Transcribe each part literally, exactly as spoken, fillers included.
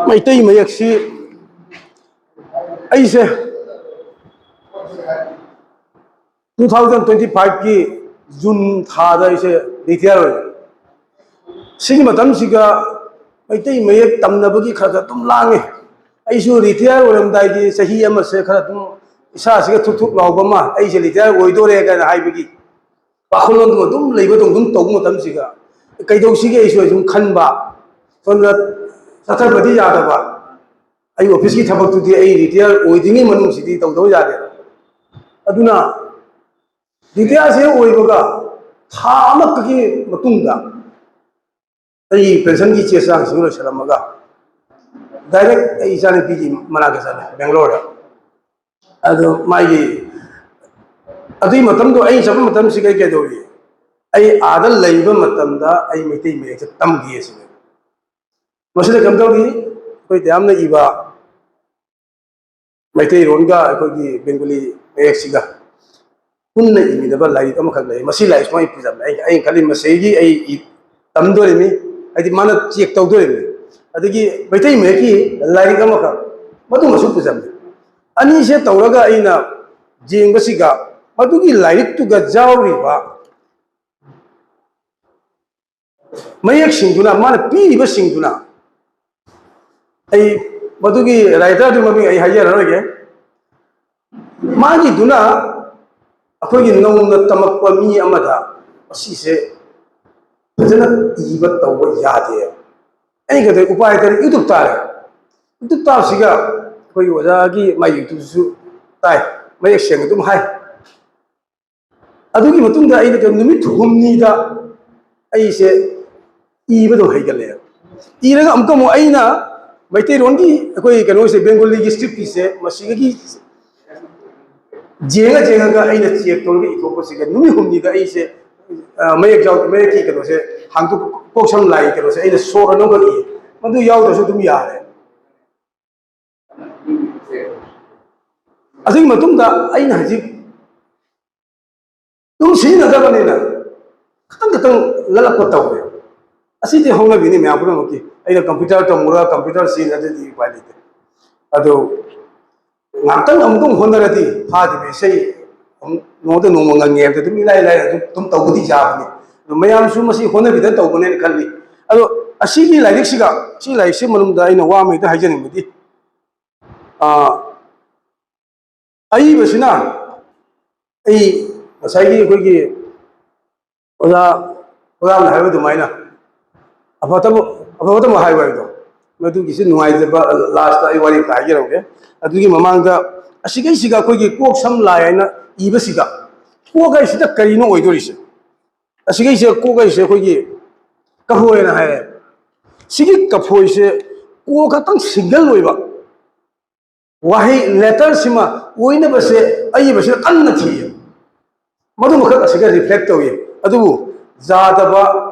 ꯃꯩꯇꯩ ꯃꯌꯦꯛꯁꯤ ꯑꯩꯁꯦ two thousand twenty five ꯀꯤ June ꯊꯥꯗ ꯑꯩꯁꯦ ꯔꯤꯇꯤꯌꯥꯔ ꯑꯣꯏꯔꯦ꯫ ꯁꯤꯒꯤ ꯃꯇꯝꯁꯤꯒ ꯃꯩꯇꯩ ꯃꯌꯦꯛ ꯇꯝꯅꯕꯒꯤ ꯈꯔ ꯈꯔ ꯑꯗꯨꯝ ꯂꯥꯡꯉꯦ꯫ ꯑꯩꯁꯨ ꯔꯤꯇꯤꯌꯥꯔ ꯑꯣꯏꯔꯝꯗꯥꯏꯒꯤ ꯆꯍꯤ ꯑꯃꯁꯦ ꯈꯔ ꯑꯗꯨꯝ ꯏꯁꯥꯁꯤꯒ ꯊꯨꯛ ꯊꯨꯛ ꯂꯥꯎꯕ ꯑꯃ, ꯑꯩꯁꯦ ꯔꯤꯇꯤꯌꯥꯔ ꯑꯣꯏꯗꯣꯔꯦ ꯀꯥꯏꯅ ꯍꯥꯏꯕꯒꯤ ꯋꯥꯈꯜꯂꯣꯟꯗꯨ ꯑꯗꯨꯝ ꯂꯩꯕꯗꯧ ꯑꯗꯨꯝ ꯇꯧꯕ ꯃꯇꯝꯁꯤꯒ ꯀꯩꯗꯧꯁꯤꯒꯦ ꯑꯩꯁꯨ ꯑꯩ ꯁꯨꯝ ꯈꯟꯕ, ꯁꯣꯝꯗ ꯆꯠꯊꯕꯗꯤ ꯌꯥꯗꯕ꯫ ꯑꯩ ꯑꯣꯐꯤꯁꯀꯤ ꯊꯕꯛꯇꯨꯗꯤ ꯑꯩ ꯔꯤꯇꯤꯌꯥꯔ ꯑꯣꯏꯗ꯭ꯔꯤꯉꯩ ꯃꯅꯨꯡꯁꯤꯗꯤ ꯇꯧꯗꯕ ꯌꯥꯗꯦ꯫ ꯑꯗꯨꯅ ꯔꯤꯇꯤꯌꯥꯔꯁꯦ ꯑꯣꯏꯕꯒ ꯊꯥ ꯑꯃꯈꯛꯀꯤ ꯃꯇꯨꯡꯗ ꯑꯩ ꯄꯦꯟꯁꯟꯒꯤ ꯆꯦ ꯆꯥꯡꯁꯤꯡ ꯂꯣꯏꯁꯤꯜꯂꯝꯃꯒ ꯗꯥꯏꯔꯦꯛ ꯑꯩ ꯏꯆꯥꯅꯨꯄꯤꯒꯤ ꯃꯅꯥꯛꯇ ꯆꯠꯂꯦ, ꯕꯦꯡꯒ꯭ꯂꯣꯔꯗ꯫ ꯑꯗꯣ ꯃꯥꯒꯤ ꯑꯗꯨꯒꯤ ꯃꯇꯝꯗꯣ ꯑꯩ ꯆꯠꯄ ꯃꯇꯝꯁꯤꯗ ꯑꯩ ꯀꯩꯗꯧꯔꯤ? ꯑꯩ ꯑꯥꯗ ꯂꯩꯕ ꯃꯇꯝꯗ ꯑꯩ ꯃꯩꯇꯩ ꯃꯌꯦꯛꯁꯦ ꯇꯝꯈꯤ ꯑꯁꯤꯅꯦ꯫ ꯃꯁꯤꯗ ꯀꯝꯗꯧꯔꯤ? ꯑꯩꯈꯣꯏ ꯇꯌꯥꯝꯅ ꯏꯕ ꯃꯩꯇꯩꯔꯣꯟꯒ ꯑꯩꯈꯣꯏꯒꯤ ꯕꯦꯡꯒꯣꯂꯤ ꯃꯌꯦꯛꯁꯤꯒ ꯄꯨꯟꯅ ꯏꯃꯤꯟꯅꯕ ꯂꯥꯏꯔꯤꯛ ꯑꯃꯈꯛ ꯂꯩ꯫ ꯃꯁꯤ ꯂꯥꯏꯔꯤꯛꯁꯤꯃ ꯑꯩ ꯄꯨꯖꯕꯅꯦ꯫ ꯑꯩ, ꯑꯩꯅ ꯈꯜꯂꯤ ꯃꯁꯤꯒꯤ ꯑꯩ ꯏ-, ꯇꯝꯗꯣꯔꯤꯕꯅꯤ, ꯍꯥꯏꯗꯤ ꯃꯥꯅ ꯆꯦꯛ ꯇꯧꯗꯣꯔꯤꯕꯅꯤ꯫ ꯑꯗꯒꯤ ꯃꯩꯇꯩ ꯃꯌꯦꯛꯀꯤ ꯂꯥꯏꯔꯤꯛ ꯑꯃꯈꯛ, ꯃꯗꯨꯃꯁꯨ ꯄꯨꯖꯕꯅꯤ꯫ ꯑꯅꯤꯁꯦ ꯇꯧꯔꯒ ꯑꯩꯅ ꯌꯦꯡꯕꯁꯤꯒ ꯃꯗꯨꯒꯤ ꯂꯥꯏꯔꯤꯛꯇꯨꯒ ꯌꯥꯎꯔꯤꯕ ꯃꯌꯦꯛꯁꯤꯡꯗꯨꯅ, ꯃꯥꯅ ꯄꯤꯔꯤꯕꯁꯤꯡꯗꯨꯅ, ꯑꯩ ꯃꯗꯨꯒꯤ ꯔꯥꯏꯇꯔꯗꯨ ꯃꯃꯤꯡ ꯑꯩ ꯍꯥꯏꯖꯔꯔꯣꯏꯒꯦ꯫ ꯃꯥꯒꯤꯗꯨꯅ ꯑꯩꯈꯣꯏꯒꯤ ꯅꯧꯅ ꯇꯝꯃꯛꯄ ꯃꯤ ꯑꯃꯗ ꯃꯁꯤꯁꯦ ꯐꯖꯅ ꯏꯕ ꯇꯧꯕ ꯌꯥꯗꯦ꯫ ꯑꯩ ꯀꯩꯗꯧ ꯎꯄꯥꯏ ꯂꯩꯇꯅ YouTube ꯇꯥꯔꯦ꯫ YouTube ꯇꯥꯕꯁꯤꯒ ꯑꯩꯈꯣꯏꯒꯤ ꯑꯣꯖꯥꯒꯤ ꯃꯥꯏ YouTubeꯁꯨ ꯇꯥꯏ, ꯃꯌꯦꯛ ꯁꯦꯡꯅ ꯑꯗꯨꯝ ꯍꯥꯏ꯫ ꯑꯗꯨꯒꯤ ꯃꯇꯨꯡꯗ ꯑꯩꯅ ꯀꯩꯅꯣ ꯅꯨꯃꯤꯠ ꯍꯨꯝꯅꯤꯗ ꯑꯩꯁꯦ ꯏꯕꯗꯣ ꯍꯩꯒꯠꯂꯛꯑꯦ꯫ ꯏꯔꯒ ꯑꯃꯨꯛꯀ ꯑꯃꯨꯛ ꯑꯩꯅ ꯃꯩꯇꯩꯔꯣꯟꯒꯤ ꯑꯩꯈꯣꯏ ꯀꯩꯅꯣꯁꯦ, ꯕꯦꯡꯒꯣꯂꯤꯒꯤ ꯁ꯭ꯀ꯭ꯔꯤꯞꯀꯤꯁꯦ ꯃꯁꯤꯗꯒꯤ ꯌꯦꯡꯉ ꯌꯦꯡꯉꯒ ꯑꯩꯅ ꯆꯦꯛ ꯇꯧꯔꯒ ꯏꯊꯣꯛꯄꯁꯤꯒ ꯅꯨꯃꯤꯠ ꯍꯨꯝꯅꯤꯗ ꯑꯩꯁꯦ, ꯑ, ꯃꯌꯦꯛ ꯌꯥꯎ-, ꯃꯌꯦꯛꯀꯤ ꯀꯩꯅꯣꯁꯦ ꯍꯥꯡꯗꯣꯛ-, ꯀꯣꯛ ꯁꯝ ꯂꯥꯏ ꯀꯩꯅꯣꯁꯦ ꯑꯩꯅ ꯁꯣꯔ ꯑꯅꯧꯕ ꯏꯌꯦ꯫ ꯃꯗꯨ ꯌꯥꯎꯗ꯭ꯔꯁꯨ ꯑꯗꯨꯝ ꯌꯥꯔꯦ꯫ ꯑꯗꯨꯒꯤ ꯃꯇꯨꯡꯗ ꯑꯩꯅ ꯍꯧꯖꯤꯛ ꯑꯗꯨꯝ ꯁꯤꯖꯤꯟꯅꯗꯕꯅꯤꯅ ꯈꯤꯇꯪ ꯈꯤꯇꯪ ꯂꯠꯂꯛꯄ ꯇꯧꯋꯦ꯫ ꯑꯁꯤꯗꯤ ꯍꯧꯅꯕꯤꯅꯤ ꯃꯌꯥꯝ ꯄꯨꯝꯅꯃꯛꯀꯤ꯫ ꯑꯩꯅ ꯀꯝꯄ꯭ꯌꯨꯇꯔ ꯇꯝꯃꯨꯔꯥ, ꯀꯝꯄ꯭ꯌꯨꯇꯔ ꯁꯤꯖꯤꯟꯅꯗ꯭ꯔꯗꯤ ꯎꯄꯥꯏ ꯂꯩꯇꯦ꯫ ꯑꯗꯣ ꯉꯥꯛꯇꯪ ꯑꯃꯨꯛꯇꯪ ꯍꯣꯠꯅꯔꯗꯤ ꯐꯥꯗꯕ ꯏꯁꯩ ꯑꯃꯨꯛ ꯅꯣꯡꯃꯗ ꯅꯣꯡꯃ ꯉꯪꯉꯦ ꯍꯥꯏꯕꯗ ꯑꯗꯨꯝ ꯏꯂꯥꯏ ꯂꯥꯏꯅ ꯑꯗꯨꯝ ꯑꯗꯨꯝ ꯇꯧꯕꯗꯤ ꯌꯥꯕꯅꯤ꯫ ꯑꯗꯣ ꯃꯌꯥꯝꯁꯨ ꯃꯁꯤ ꯍꯣꯠꯅꯕꯤꯗꯅ ꯇꯧꯕꯅꯦꯅ ꯈꯜꯂꯤ꯫ ꯑꯗꯣ ꯑꯁꯤꯒꯤ ꯂꯥꯏꯔꯤꯛꯁꯤꯒ, ꯁꯤ ꯂꯥꯏꯔꯤꯛꯁꯤ ꯃꯅꯨꯡꯗ ꯑꯩꯅ ꯋꯥ ꯑꯃ ꯍꯦꯛꯇ ꯍꯥꯏꯖꯅꯤꯡꯕꯗꯤ, ꯑꯥ, ꯑꯏꯕꯁꯤꯅ, ꯑꯩ ꯉꯁꯥꯏꯒꯤ ꯑꯩꯈꯣꯏꯒꯤ ꯑꯣꯖꯥ, ꯑꯣꯖꯥꯅ ꯍꯥꯏꯕ ꯑꯗꯨꯃꯥꯏꯅ ꯑꯐꯠꯇꯕ, ꯑꯐꯠꯇꯕ ꯍꯥꯏꯕ ꯍꯥꯏꯕꯗꯣ, ꯃꯗꯨꯒꯤꯁꯨ ꯅꯨꯡꯉꯥꯏꯖꯕ ꯂꯥꯁꯇ ꯑꯩ ꯋꯥꯔꯤ ꯑꯝꯇ ꯍꯥꯏꯖꯔꯝꯒꯦ꯫ ꯑꯗꯨꯒꯤ ꯃꯃꯥꯡꯗ ꯑꯁꯤꯒꯩꯁꯤꯒ ꯑꯩꯈꯣꯏꯒꯤ ꯀꯣꯛ ꯁꯝ ꯂꯥꯏ ꯍꯥꯏꯅ ꯏꯕꯁꯤꯒ, ꯀꯣꯛ ꯍꯥꯏꯁꯤꯗ ꯀꯔꯤꯅꯣ ꯑꯣꯏꯗꯣꯔꯤꯁꯦ? ꯑꯁꯤꯒꯩꯁꯦ, ꯀꯣꯛ ꯍꯥꯏꯁꯦ ꯑꯩꯈꯣꯏꯒꯤ ꯀꯐꯣꯏꯅ ꯍꯥꯏꯔꯦ꯫ ꯁꯤꯒꯤ ꯀꯐꯣꯏꯁꯦ ꯀꯣꯛ ꯈꯛꯇꯪ ꯁꯤꯡꯒꯜ ꯑꯣꯏꯕ ꯋꯥꯍꯩ ꯂꯦꯇꯔꯁꯤꯃ ꯑꯣꯏꯅꯕꯁꯦ ꯑꯏꯕꯁꯤꯅ ꯀꯟꯅ ꯊꯤꯌꯦ꯫ ꯃꯗꯨꯃꯈꯛ ꯑꯁꯤꯒ ꯔꯤꯐ꯭ꯂꯦꯛ ꯇꯧꯏ꯫ ꯑꯗꯨꯕꯨ ꯌꯥꯗꯕ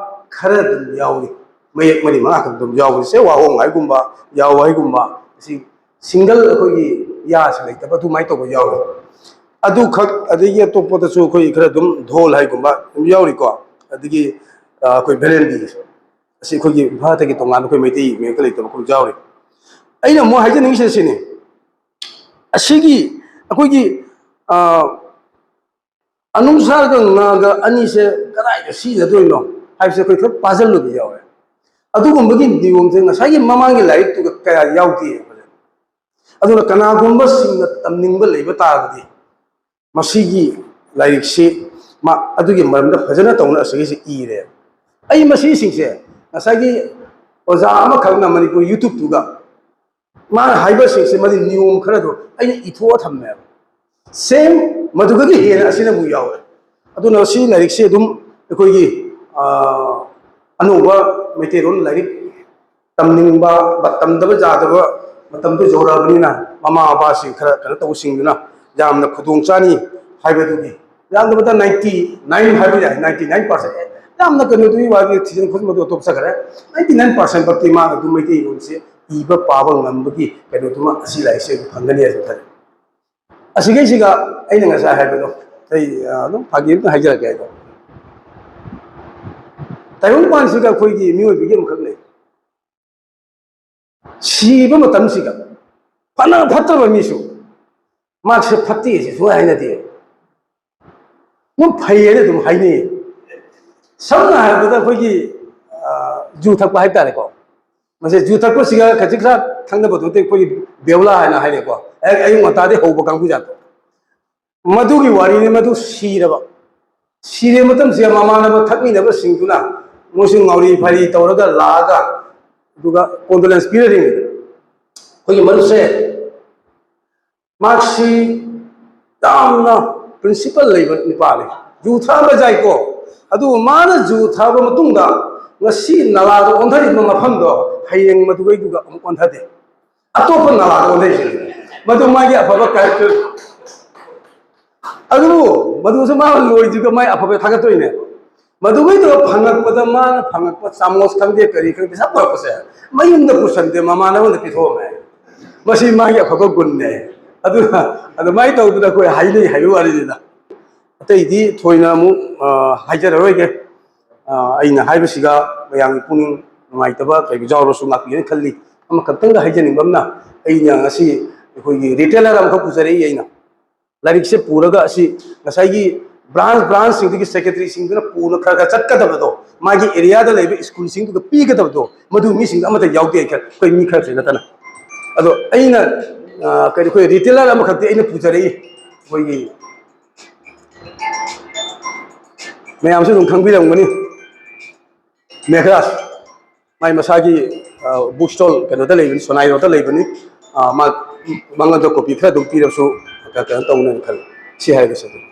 ꯈꯔ ꯑꯗꯨꯝ ꯌꯥꯎꯔꯤ꯫ ꯃꯌꯦꯛ ꯃꯔꯤ ꯃꯉꯥꯈꯛ ꯑꯗꯨꯝ ꯌꯥꯎꯕꯁꯦ, ꯋꯥꯍꯣꯡ ꯍꯥꯏꯒꯨꯝꯕ, ꯌꯥꯎ ꯍꯥꯏꯒꯨꯝꯕ, ꯑꯁꯤ ꯁꯤꯡꯒꯜ ꯑꯩꯈꯣꯏꯒꯤ ꯌꯥꯁꯤ ꯂꯩꯇꯕ ꯑꯗꯨꯃꯥꯏꯅ ꯇꯧꯕ ꯌꯥꯎꯔꯤ꯫ ꯑꯗꯨꯈꯛ, ꯑꯗꯒꯤ ꯑꯇꯣꯞꯄꯗꯁꯨ ꯑꯩꯈꯣꯏ ꯈꯔ ꯑꯗꯨꯝ ꯙꯣꯜ ꯍꯥꯏꯒꯨꯝꯕ ꯑꯗꯨꯝ ꯌꯥꯎꯔꯤꯀꯣ꯫ ꯑꯗꯒꯤ, ꯑ, ꯑꯩꯈꯣꯏ ꯚꯦꯂꯦꯟꯗꯤ, ꯑꯁꯤ ꯑꯩꯈꯣꯏꯒꯤ ꯚꯥꯔꯠꯇꯒꯤ ꯇꯣꯉꯥꯟꯕ ꯑꯩꯈꯣꯏ ꯃꯩꯇꯩ ꯃꯌꯦꯛꯇ ꯂꯩꯇꯕ ꯑꯩꯈꯣꯏ ꯌꯥꯎꯔꯤ꯫ ꯑꯩꯅ ꯑꯃꯨꯛ ꯍꯥꯏꯖꯅꯤꯡꯉꯤꯁꯦ ꯁꯤꯅꯤ, ꯑꯁꯤꯒꯤ ꯑꯩꯈꯣꯏꯒꯤ, ꯑ, ꯑꯅꯨꯁꯥꯔꯒ ꯉꯥꯒ ꯑꯅꯤꯁꯦ ꯀꯗꯥꯏꯗ ꯁꯤꯖꯤꯟꯅꯗꯣꯏꯅꯣ ꯍꯥꯏꯕꯁꯦ ꯑꯩꯈꯣꯏ ꯈꯔ ꯄꯥꯖꯜꯂꯨꯕ ꯌꯥꯎꯔꯦ꯫ ꯑꯗꯨꯒꯨꯝꯕꯒꯤ ꯅꯤꯌꯣꯝꯁꯦ ꯉꯁꯥꯏꯒꯤ ꯃꯃꯥꯡꯒꯤ ꯂꯥꯏꯔꯤꯛꯇꯨꯒ ꯀꯌꯥ ꯌꯥꯎꯗꯦ꯫ ꯑꯗꯨꯅ ꯀꯅꯥꯒꯨꯝꯕꯁꯤꯡꯅ ꯇꯝꯅꯤꯡꯕ ꯂꯩꯕ ꯇꯥꯔꯒꯗꯤ ꯃꯁꯤꯒꯤ ꯂꯥꯏꯔꯤꯛꯁꯤ ꯃꯥ ꯑꯗꯨꯒꯤ ꯃꯔꯝꯗ ꯐꯖꯅ ꯇꯧꯅ ꯑꯁꯤꯒꯤꯁꯤ ꯏꯔꯦ꯫ ꯑꯩ ꯃꯁꯤꯁꯤꯡꯁꯦ ꯉꯁꯥꯏꯒꯤ ꯑꯣꯖꯥ ꯑꯃꯈꯛꯅ ꯃꯅꯤꯄꯨꯔ YouTubeꯇꯨꯒ ꯃꯥꯅ ꯍꯥꯏꯕꯁꯤꯡꯁꯦ ꯃꯗꯤ ꯅꯤꯌꯣꯝ ꯈꯔꯗꯣ ꯑꯩꯅ ꯏꯊꯣꯛꯑ ꯊꯝꯃꯦꯕ꯫ ꯁꯦꯝ ꯃꯗꯨꯗꯒꯤ ꯍꯦꯟꯅ ꯑꯁꯤꯅꯕꯨ ꯌꯥꯎꯔꯦ꯫ ꯑꯗꯨꯅ ꯁꯤ ꯂꯥꯏꯔꯤꯛꯁꯦ ꯑꯗꯨꯝ ꯑꯩꯈꯣꯏꯒꯤ, ꯑ, ꯑꯅꯧꯕ ꯃꯩꯇꯩꯂꯣꯟ ꯂꯥꯏꯔꯤꯛ ꯇꯝꯅꯤꯡꯕ, ꯇꯝꯗꯕ ꯌꯥꯗꯕ ꯃꯇꯝꯗꯨ ꯌꯧꯔꯛꯑꯕꯅꯤꯅ ꯃꯃꯥ ꯃꯄꯥꯁꯤꯡ ꯈꯔ ꯀꯩꯅꯣ ꯇꯧꯕꯁꯤꯡꯗꯨꯅ ꯌꯥꯝꯅ ꯈꯨꯗꯣꯡ ꯆꯥꯅꯤ ꯍꯥꯏꯕꯗꯨꯒꯤ, ꯌꯥꯝꯗꯕꯗ ninety nine ꯍꯥꯏꯕ ꯌꯥꯏ, ninety nine percent, ꯌꯥꯝꯅ ꯀꯩꯅꯣꯗꯨꯒꯤ ꯋꯥꯒꯤ ꯊꯤꯖꯤꯟ ꯈꯣꯠꯆꯤꯟꯕꯗꯨ ꯑꯇꯣꯞ ꯆꯠꯈ꯭ꯔꯦ꯫ Ninety nine percent ꯐꯛꯇꯤ ꯃꯥꯅ ꯑꯗꯨꯝ ꯃꯩꯇꯩꯂꯣꯟꯁꯦ ꯏꯕ ꯄꯥꯕ ꯉꯝꯕꯒꯤ ꯀꯩꯅꯣꯗꯨꯃ ꯑꯁꯤ ꯂꯥꯏꯔꯤꯛꯁꯦ ꯐꯪꯒꯅꯤ ꯍꯥꯏꯅ ꯈꯜꯂꯤ꯫ ꯑꯁꯤꯈꯩꯁꯤꯒ ꯑꯩꯅ ꯉꯁꯥꯏ ꯍꯥꯏꯕꯗꯣ, ꯑꯩ, ꯑ, ꯑꯗꯨꯝ ꯐꯥꯒꯤ ꯑꯝꯇ ꯍꯥꯏꯖꯔꯛꯀꯦ ꯍꯥꯏꯗꯣ꯫ ꯇꯥꯏꯕꯪꯄꯥꯟꯁꯤꯗ ꯑꯩꯈꯣꯏꯒꯤ ꯃꯤꯑꯣꯏꯕꯒꯤ ꯑꯃꯈꯛ ꯂꯩ꯫ ꯁꯤꯕ ꯃꯇꯝꯁꯤꯗ ꯐꯅ ꯐꯠꯇ꯭ꯔꯕ ꯃꯤꯁꯨ ꯃꯍꯥꯛꯁꯦ ꯐꯠꯇꯦ ꯁꯤ ꯁꯨꯡꯍꯥꯏ ꯍꯥꯏꯅꯗꯦ꯫ ꯑꯗꯨꯝ ꯐꯩ ꯍꯥꯏꯅ ꯑꯗꯨꯝ ꯍꯥꯏꯅꯩ꯫ ꯁꯝꯅ ꯍꯥꯏꯔꯕꯗ ꯑꯩꯈꯣꯏꯒꯤ, ꯑ, ꯖꯨ ꯊꯛꯄ ꯍꯥꯏꯕ ꯇꯥꯔꯦꯀꯣ꯫ ꯃꯁꯤ ꯖꯨ ꯊꯛꯄꯁꯤꯒ ꯈꯖꯤꯛ ꯈꯔ ꯈꯪꯅꯕꯗꯨꯗꯤ ꯑꯩꯈꯣꯏꯒꯤ ꯕꯦꯕꯨꯂꯥ ꯍꯥꯏꯅ ꯍꯥꯏꯔꯦꯀꯣ꯫ ꯍꯦꯛ ꯑꯌꯨꯛ ꯉꯟꯇꯥꯗꯒꯤ ꯍꯧꯕ ꯀꯥꯡꯕꯨ ꯖꯥꯠꯇꯣ꯫ ꯃꯗꯨꯒꯤ ꯋꯥꯔꯤꯅꯤ꯫ ꯃꯗꯨ ꯁꯤꯔꯕ, ꯁꯤꯔꯕ ꯃꯇꯝꯁꯤꯗ ꯃꯃꯥꯟꯅꯕ ꯊꯛꯃꯤꯟꯅꯕꯁꯤꯡꯗꯨꯅ ꯃꯣꯏꯁꯨ ꯉꯥꯎꯔꯤ ꯐꯥꯏꯔꯤ ꯇꯧꯔꯒ ꯂꯥꯛꯑꯒ, ꯑꯗꯨꯒ condolence ꯄꯤꯔꯔꯤꯉꯩꯗ ꯑꯩꯈꯣꯏꯒꯤ ꯃꯔꯨꯞꯁꯦ, ꯃꯍꯥꯛꯁꯤ ꯌꯥꯝꯅ principle ꯂꯩꯕ ꯅꯨꯄꯥꯅꯤ꯫ ꯖꯨ ꯊꯛꯑꯝꯕ ꯌꯥꯏꯀꯣ, ꯑꯗꯨꯕꯨ ꯃꯥꯅ ꯖꯨ ꯊꯛꯑꯕ ꯃꯇꯨꯡꯗ ꯉꯁꯤ ꯅꯂꯥꯗ ꯑꯣꯟꯊꯔꯤꯕ ꯃꯐꯝꯗꯣ ꯍꯌꯦꯡ ꯃꯗꯨꯒꯩꯗꯨꯒ ꯑꯃꯨꯛ ꯑꯣꯟꯊꯗꯦ꯫ ꯑꯇꯣꯞꯄ ꯅꯂꯥꯗ ꯑꯣꯟꯊꯩꯁꯤꯅꯤ꯫ ꯃꯗꯨ ꯃꯥꯒꯤ ꯑꯐꯕ character꯫ ꯑꯗꯨꯕꯨ ꯃꯗꯨꯁꯨ ꯃꯥꯅ ꯂꯣꯏꯗ꯭ꯔꯤꯕ ꯃꯥꯒꯤ ꯑꯐꯕ ꯊꯥꯒꯠꯇꯣꯏꯅꯦ꯫ ꯃꯗꯨꯒꯩꯗꯣ ꯐꯪꯉꯛꯄꯗ ꯃꯥꯅ ꯐꯪꯉꯛꯄ ꯆꯥꯃꯣꯁ ꯈꯪꯗꯦ ꯀꯔꯤ ꯈꯪꯗꯦ ꯄꯩꯁꯥ ꯄꯨꯔꯛꯄꯁꯦ ꯃꯌꯨꯝꯗ ꯄꯨꯁꯟꯗꯦ, ꯃꯃꯥꯟꯅꯕꯗ ꯄꯤꯊꯣꯛꯑꯝꯃꯦ꯫ ꯃꯁꯤ ꯃꯥꯒꯤ ꯑꯐꯕ ꯒꯨꯟꯅꯦ꯫ ꯑꯗꯨꯅ ꯑꯗꯨꯃꯥꯏꯅ ꯇꯧꯗꯅ ꯑꯩꯈꯣꯏ ꯍꯥꯏꯅꯩ ꯍꯥꯏꯕ ꯋꯥꯔꯤꯅꯤꯗ꯫ ꯑꯇꯩꯗꯤ ꯊꯣꯏꯅ ꯑꯃꯨꯛ, ꯑ, ꯍꯥꯏꯖꯔꯔꯣꯏꯒꯦ꯫ ꯑ, ꯑꯩꯅ ꯍꯥꯏꯕꯁꯤꯒ ꯃꯌꯥꯝꯒꯤ ꯄꯨꯛꯅꯤꯡ ꯅꯨꯡꯉꯥꯏꯇꯕ ꯀꯩ ꯌꯥꯎꯔꯁꯨ ꯉꯥꯛꯄꯤꯒꯦꯅ ꯈꯜꯂꯤ꯫ ꯑꯃꯈꯛꯇꯪꯒ ꯍꯥꯏꯖꯅꯤꯡꯕ ꯑꯃꯅ, ꯑꯩꯅ ꯉꯁꯤ ꯑꯩꯈꯣꯏꯒꯤ retailer ꯑꯃꯈꯛ ꯄꯨꯖꯔꯛꯏ꯫ ꯑꯩꯅ ꯂꯥꯏꯔꯤꯛꯁꯦ ꯄꯨꯔꯒ ꯑꯁꯤ ꯉꯁꯥꯏꯒꯤ branch branchꯁꯤꯡꯗꯨꯒꯤ secretaryꯁꯤꯡꯗꯨꯅ ꯄꯨꯅ ꯈꯔ ꯈꯔ ꯆꯠꯀꯗꯕꯗꯣ, ꯃꯥꯒꯤ areaꯗ ꯂꯩꯕ schoolꯁꯤꯡꯗꯨꯗ ꯄꯤꯒꯗꯕꯗꯣ, ꯃꯗꯨ ꯃꯤꯁꯤꯡꯗꯣ ꯑꯃꯠꯇ ꯌꯥꯎꯗꯦ꯫ ꯑꯩꯈꯣꯏ ꯃꯤ ꯈꯔꯁꯨ ꯅꯠꯇꯅ꯫ ꯑꯗꯣ ꯑꯩꯅ, ꯑ, ꯀꯔꯤ, ꯑꯩꯈꯣꯏ retailer ꯑꯃꯈꯛꯇꯤ ꯑꯩꯅ ꯄꯨꯖꯔꯛꯏ꯫ ꯑꯩꯈꯣꯏꯒꯤ ꯃꯌꯥꯝꯁꯨ ꯑꯗꯨꯝ ꯈꯪꯕꯤꯔꯝꯒꯅꯤ, ꯃꯦꯘꯔꯥꯖ꯫ ꯃꯥꯏ ꯃꯁꯥꯒꯤ, ꯑ, book stall ꯀꯩꯅꯣꯗ ꯂꯩꯕꯅꯤ, ꯁꯣꯅꯥꯏ ꯔꯣꯗꯇ ꯂꯩꯕꯅꯤ꯫ ꯑ, ꯃꯥ, ꯃꯉꯣꯟꯗ copy ꯈꯔ ꯑꯗꯨꯝ ꯄꯤꯔꯁꯨ ꯀꯩꯅꯣ ꯇꯧꯅꯦꯅ ꯈꯜꯂꯤ꯫ ꯁꯤ ꯍꯥꯏꯔꯒꯁꯨ ꯑꯗꯨꯝ꯫